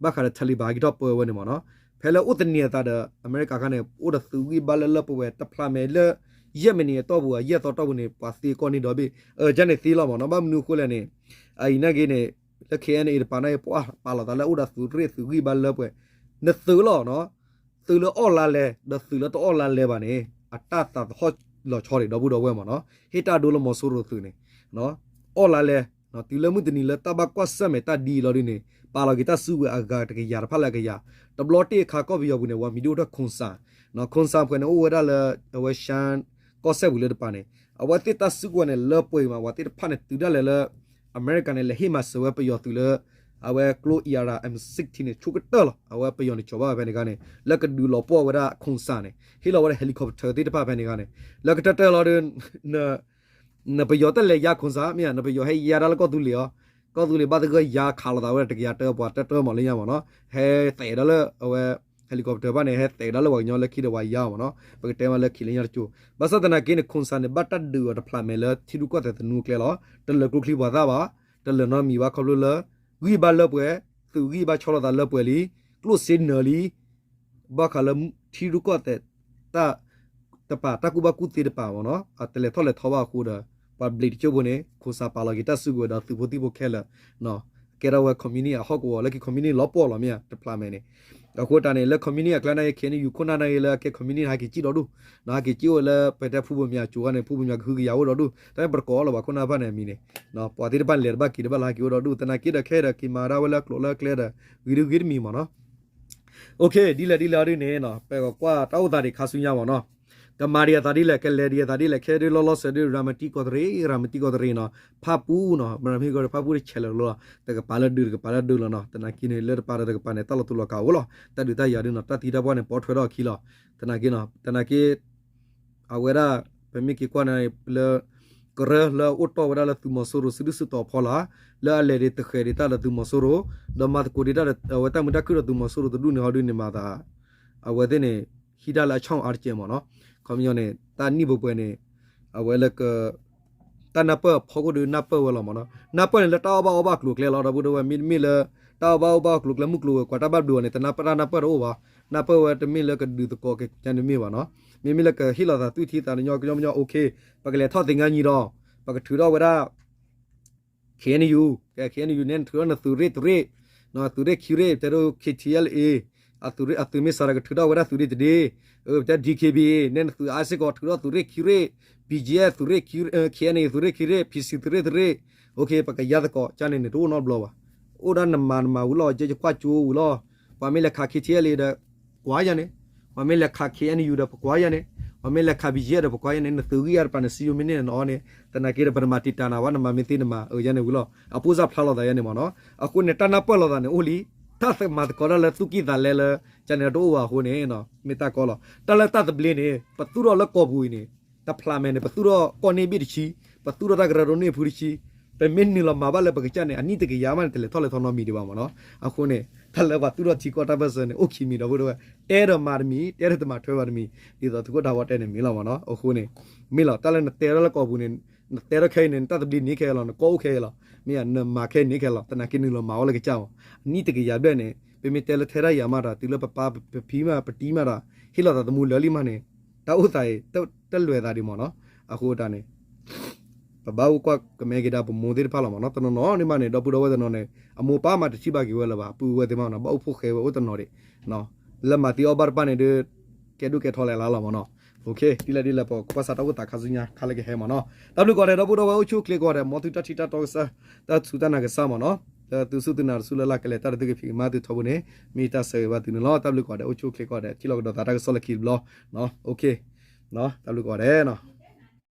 ဘၣ်ဃးဒီး Taliban ဟဲက့ၤထီၣ်ပၢဝဲန့ၣ်မ့ၢ်နီၤ, ဖဲလၢအိၣ်သန့ၤအသးဒီး အမဲရကၤခါန့ၣ် အိၣ်ဒီးသုးဂံၢ်ဘါလၢလၢပှဲၤပှဲၤ တဖျးမဲာ်လၢ ယဲၢ်မံးနံးအတီၢ်ပူၤ ယဲၢ်သီတီၢ်ပူၤန့ၣ် ပှၤသံအကီၢ်န့ၣ်ဒီဘ့ၣ်, အကန့ၣ်သ့လီၤမ့ၢ်နီၤ. ဘၣ်မနုၤအဃိလဲၣ်န့ၣ် အအံၤနာ်က့န့ၣ် လၢ KNA တပၤနာ်က့ ပှၤပာ်လီၤသးလၢအိၣ်ဒီးသုးရ့ၣ်သုးဂံၢ်ဘါလၢပှဲၤ, နသုးလီၤနီၤ, သုးလၢအီၣ်လါလဲ ဒီးသုးလၢတအီၣ်လါလဲဘၣ်န့ၣ် အတၢ်သးသဟီၣ်လီၤဆီဒံး ဒီပုၢ်ဒီဝဲၢ်မ့ၢ်နီၤ, ဟ့ၣ်တၢ်ဒိလၢမီၤစိရိၤသုးန့ၣ် အီၣ်လါလဲ, တုၤလၢမုၢ်တနံၤလၢတၢ်ဘၣ်ကွၢ်ဆၢၣ်မဲာ်တၢ်ဒ်အံၤလီၤဒ်န့ၣ် ပာ်လီၤက့ၤတၢ်စုကဝဲၤအဂၤတကယၤတဖၣ်လၢအကယၤ, တဘျီတ့ၢ်အခါကီၢ်ပယီၤပူၤန့ၣ် ဝၤမံၤဒိၣ်ထီၣ် ခိၣ်စၣ်, ခိၣ်စၣ်ဖဲန့ၣ် အိၣ်ဝဲဒၣ်လၢ အဝဲ ရှမ်း ကီၢ်စဲၣ်ပူၤလၢတပၤန့ၣ် အဝဲသ့ၣ်တၢ်စုကဝဲၤန့ၣ် လၢပှဲၤမး ဝၤသ့ၣ်တဖၣ်န့ၣ် တုၤဒၣ်လဲာ်လၢ အမဲရကၤန့ၣ် လဲၤဟ့ၣ်မၤစၢၤဝဲပယီၤသုးလၢ အဝဲကျိ ER M sixteen န့ၣ် ဆိကတၢၢ်လီၤ. အဝဲပယီၤန့ၣ် ကၠီၤဘၣ်ဝဲဖဲန့ၣ်ခါန့ၣ် လၢကဒုးလီၤပှီၢ်ဝဲဒၣ်ခိၣ်စၣ်န့ၣ် ဟ့ၣ်လီၤဝဲဒၣ် helicopter သ့ၣ်တဖၣ်ဖဲန့ၣ်ခါန့ၣ် လၢကတၢၢ်တၢၢ်လီၤဒီး နပယီၤတလဲၤယါခိၣ်စၣ် မ့ၢ်ဧါ, နပယီၤဟဲယါဒၣ်လၢကီၢ်သူလ့ၤအီၤ, ကီၢ်သူလ့ၤဘၣ်သဂၢၢ်ယါခးလိာ်သးဝဲဒၣ်တကယၤတၢပှၤတၢတၢမးလၢညါမ့ၢ်နီၤ, ဟဲသဲးဒၣ်လၢအဝဲ helicopter ဘၣ်န့ၣ် ဟဲသဲးဒၣ်လၢပှၤကညီလၢခံဒီးပှၤယါမ့ၢ်နီၤ, ပကတဲမးလၢခံလၢညါတကၠိၤ, ဘၣ်ဆၣ်သနာ်က့န့ၣ် ခိၣ်စၣ်န့ၣ် ဘၣ်တၢ်ဒုးအီၤတဖျးမဲာ်လၢထံရူၢ်ကီၢ်သဲးသနူအကျဲလီၤ. တလၢာ်ကျိချံပှၤသၣ်ဘၣ်, တလၢာ်နီတမံၤဘၣ်ခီဖျိလၢ ဂံၢ်ဘါလၢပှဲၤ, သုးဂံၢ်ဘါဆီလီၤသးလၢပှဲၤလံ, ကျိၣ်စ့နၢၤလံ ဘၣ်ဃးလၢထံရူၢ်ကီၢ်သဲး တၢ် တပၤ တၢ်ကူၣ်ဘၣ်ကူၣ်သ့တပၤမ့ၢ်နီၤ, အတလဲၤထီၣ်လဲၤထီဘၣ်အဃိဒီး ပှၤဘျံးတကၠိၢ်ဖိန့ၣ် ခိၣ်စၣ်ပာ်လီၤက့ၤတၢ်စုကဝဲၤဒီးသုးဖိသံၣ်ဖိခဲလၢာ်, ကဲထီၣ်ဝဲ communist အဟီၣ်ကဝီၤလၢခံ communist လီၤပှီၢ်လီၤမ့ၢ်ဧါ တဖျးမဲာ်န့ၣ်, အဃိတၢ်န့ၣ် လၢ communist အကျါန့ၣ် KNU ခိၣ်နၢ်နာ်က့လၢအကဲ communist ဟဲက့ၤကံၣ်ဒီဒူၣ်, ဟဲက့ၤကံၣ်အိၣ်လၢပတဲဖူဘိမၠးကၠိၤဂၤန့ၣ် ဖူဘိမၠးကဟုကယာ်အိၣ်ဒီဒူၣ်, တၢ်ပတကိးအီၤလၢၤဘၣ်ခိၣ်နၢ်တဖၣ်န့ၣ်အမံၤန့ၣ်, ပှၤသ့ၣ်တဖၣ်န့ၣ် လဲၤတဘၣ်က့ၤတဘၣ်လၢဟဲက့ၤအိၣ်ဒီဒူၣ်, သနာ်က့ဒီးခဲဒီးက့ၤမၤဒၣ်ဝဲလၢကျိးလၢကျဲဒီး ဂ့ၤဒုဂ့ၤတမံၤမ့ၢ်နီၤ. ဒ်လဲၣ်ဒ်လဲၣ်အီၤဒ်န့ၣ် ပကကွၢ်တၢ်အိၣ်သးဒံးခါဆူညါမ့ၢ်နီၤ, ကမၤဒံးအသးဒ်လဲၣ် ကလဲၤဒံးအသးဒ်လဲၣ် ခဲဒုးလီၤလီၤဆဲးဒုး ရၤမတံကီၢ်တရံး ရၤမတံကီၢ်တရံးနီၤ, ဖၣ်ပူၣ်နီၤ ရၤမတံကီၢ်တရံး ဖၣ်ပူၣ်တဆဲးလၢာ်လီၤ, တကပၤလၢဒုးတကပၤလၢဒုးလီၤနီၤ, သနာ်က့န့ၣ် လၢတပၤဒီးတကပၤန့ၣ် တၢ်လီၤတူာ်လီၤကာ်အိၣ်လီၤ, တၢ်ဒုးတၢ်ယၤဒုးနီၤ တၢ်သံတၢ်ပှၢ်န့ၣ် ပိာ်ထွဲထီၣ်အခံလီၤ, သနာ်က့နီၤ သနာ်က့ အဝဲဒၣ် ပမ့ၢ်က့ၤကွၢ်န့ၣ်လၢ ကရၢလၢအအိၣ်တီၢ်ဝဲဒၣ်လၢသုးမီၤစိရိၤစုဒုၣ်စုတီၤအဖီလာ်, လၢအလဲၤဒံးတဃဲၤဒံးတၢ်ဒီးသုးမီၤစိရိၤ, ဒီးမၤသကိးဒံးတၢ်ဒီး အဝဲတၢ်မုာ်တၢ်ခုၣ်ဒီးသုးမီၤစိရိၤတဒူၣ်န့ၣ် ဟီဒုန့ၣ်မၤသး အဝဲသ့ၣ်န့ၣ် ဟံးတၢ်လၢအဆီၣ်အါတကဲမ့ၢ်နီၤ. ခီပညီန့ၣ် တၢ်နံၣ်ပှဲၤပှဲၤန့ၣ် အဝဲလၢက တၢ်နၢ်ပၢၢ်အဖီခိၣ်ဒီးနၢ်ပၢၢ်ဝဲလီၤမ့ၢ်နီၤ. နၢ်ပၢၢ်န့ၣ်လၢတၢ်အီၣ်ဘၣ်အီဘၣ်အကျိၤအကျဲလီၤ. ဒီပုၢ်ဒီဝဲၢ် မ့တမ့ၢ်လၢ တၢ်အီၣ်ဘၣ်အီဘၣ်အကျိၤအကျဲ မုၢ်ကျိၤဝဲၤကွာ်တၢ်ဘၣ်ဘျုးအီၤန့ၣ် တနၢ်ပၢၢ်တၢ်နၢ်ပၢၢ်တအိၣ်ဘၣ်. နၢ်ပၢၢ်ဝဲတမ့ၢ်လၢကဒုးသကိးက့ၤကန့ၣ်မ့ၢ်ဘၣ်နီၤ. မ့မ့ၢ်လၢကဟ့ၣ်လီၤသးသွံၣ်ထံသးညီညီညီညီ okay, ပကလဲၤထီၣ်သ့ၣ်ညါညီဒီး ပကထုးထီၣ်ဝဲဒၣ် KNU, ကဲ KNU န့ၣ် နထုးထီၣ်နသုးရ့ၣ်တရ့ၣ်, သုးရ့ၣ်ခံရ့ၣ် တဲဒိ K T L A, အသုးမ့ၢ်စးဒီး ကထုးထီၣ်ဝဲဒၣ်သုးရ့ၣ်တရ့ၣ်, ပတဲ D K B A န့ၣ် နသုးအါစ့ၢ်ကီး ထုးထီၣ်သုးရ့ၣ်ခံရ့ၣ်, B G F သုးရ့ၣ် K N A သုးရ့ၣ်ခံရ့ၣ်, P C သုးရ့ၣ်တရ့ၣ်, okay, ပကယါသကိးကန့ၣ်န့ၣ် တအိၣ်နီတဘျီဘၣ်. အိၣ်ဒၣ်နမၤနမၤဝံၤလီၤ, ယဲယကွၢ်ကၠိဝံၤလီၤ. ပှၤမ့ၢ်လဲၤခး K T L A ဒီး ကွၢ်ယၤန့ၣ်, ပှၤမ့ၢ်လဲၤခး K N U ဒီးပကွၢ်ယၤန့ၣ်, ပှၤမ့ၢ်လဲၤခး B G F ဒီးပကွၢ်ယၤန့ၣ်, နသုးဂံၢ်အါတပၤန့ၣ် စံယိၤမ့ၢ်န့ၢ်နအီၤန့ၣ်, သနာ်က့ဒီး ပတမၤတံာ်တာ်နၤဘၣ်, နမၤမ့ၢ်သ့နမၤ အယဲန့ၣ်ဝံၤလီၤ. အပိၢ်စၢ်ဖျါလီၤသးယဲန့ၣ်မ့ၢ်နီၤ. အဃိန့ၣ် တၢ်နၢ်ပၢၢ်လိာ်သးန့ၣ်အိၣ်လံ, တၢ်မၤသကိးတၢ်လၢသူၣ်ကံၢ်သးလဲလၢ ကန့ၣ်တအိၣ်ဘၣ်အဃိန့ၣ် မ့ၢ်တၢ်ကီလီၤ. တၢ်လၢတၢ်သဘျ့န့ၣ် ပသူၣ်ထီၣ်လၢကီၢ်ပူၤအံၤန့ၣ် တဖျးမဲာ်န့ၣ် ပသူၣ်ထီၣ်ကီၢ်န့ၣ်ဘ့ၣ်တဆံ, ပသူၣ်ထီၣ်တၢ်ကရၢကရိန့ၣ်ဖုတဆံ, ပမ့ၢ်နုာ်လီၤမၤဘၣ်လၢပကစၢ်န့ၣ် အနံၣ်တကယၤမးန့ၣ် တလဲၤထီၣ်လဲၤထီနီတမံၤဒံးဘၣ်မ့ၢ်နီၤ. အဃိန့ၣ် တၢ်လၢပှၤသူၣ်ထီၣ်ထံကီၢ်တၢ်ဘၢၣ်စၢၤန့ၣ် အိၣ်ခံမံၤဒီပုၢ်ဒီဝဲၢ်, တဲဒီးမၤတမံၤ, တဲဒီးတမၤထွဲဘၣ်တမံၤ, ဒ်သိးသုးခိၣ်ဒၣ်ဝီတဲန့ၣ်မ့ၢ်လီၤမ့ၢ်နီၤ. အဃိန့ၣ် မ့ၢ်လီၤ တၢ်လၢနတဲထီၣ်လၢကီၢ်ပူၤန့ၣ် နတဲထီၣ်ခဲအံၤန့ၣ် နတၢ်သဘျ့န့ၣ်ခဲအံၤလီၤ, နကီၢ်အိၣ်ခဲအံၤလီၤ, မ့ၢ်ဧါ နမၤခဲအံၤန့ၣ်ခဲအံၤလီၤ, သနာ်က့နုာ်လီၤမၤအီၤလၢကစၢ်မး. အနံၣ်တကယၤဘျဲၣ်န့ၣ် ပမ့ၢ်တဲလၢထဲတၢ်ယၤမးဒီး တုၤလၢပပၢ်ပဖံမး ပတံၤမးဒီး ဟ့ၣ်လီၤသးသမူလၢာ်လံမးန့ၣ် တၢ်အိၣ်သးအံၤ တလဲၤသးဒံးမ့ၢ်နီၤ. အဃိတၢ်န့ၣ် ပဘၣ်အိၣ်ကွၢ်ကမဲက့ၤဒၣ်ပမိၢ်သ့ၣ်တဖၣ်လီၤမ့ၢ်နီၤ. တနီၤနီၤန့ၣ်မးန့ၣ် ဒီပုၢ်ဒီဝဲၢ်တနီၤန့ၣ် အမိၢ်ပၢ်မးတထံၣ်ဘၣ်က့ၤဝဲလၢၤဘၣ်, ပုၢ်ဝဲၢ်သ့ၣ်မးနီၤ ဘၣ်အိၣ်ဖှိၣ်ဃဲဝဲအိၣ်တနီၤဒံး လၢမၤသံအီၣ်ဘၣ်တဖၣ်န့ၣ်ဒီး ကဲဒိၣ်ကဲထီလဲၤလၢ်လီၤမ့ၢ်နီၤ. ဒ်လဲၣ်ဒ်လဲၣ် ပကကွၢ်စးတၢ်အိၣ်သးခါဆူညါခါလၢကဟဲမ့ၢ်နီၤ. တၢ်ဘျုးကိးဂၤဒဲး ဒီပုၢ်ဒီဝဲၢ်အိၣ်ဆူၣ်အိၣ်ချ့ကိးဂၤဒဲး မ်သုတၢ်ထံၣ်တၢ်တီကစၢ် တၢ်စူၢ်တၢ်နာ်ကစၢ်မ့ၢ်နီၤ. လၢသုစူၢ်သုနာ်တစူၢ်လၢ်လၢ်ကလဲၤတၢ်ဒီးသုကဖံးကမၤသုထီဘိန့ၣ် မ့ၢ်တၢ်ဆၢဂ့ၤဘၣ်သုန့ၣ်လီၤ. တၢ်ဘျုးကိးဂၤဒဲး အိၣ်ဆူၣ်အိၣ်ချ့ကိးဂၤဒဲး ထံၣ်လိာ်ကဒီးသးတၢ်ကစီၣ်လၢခံတဘျီ တၢ်ဘျုးကိးဂၤဒဲး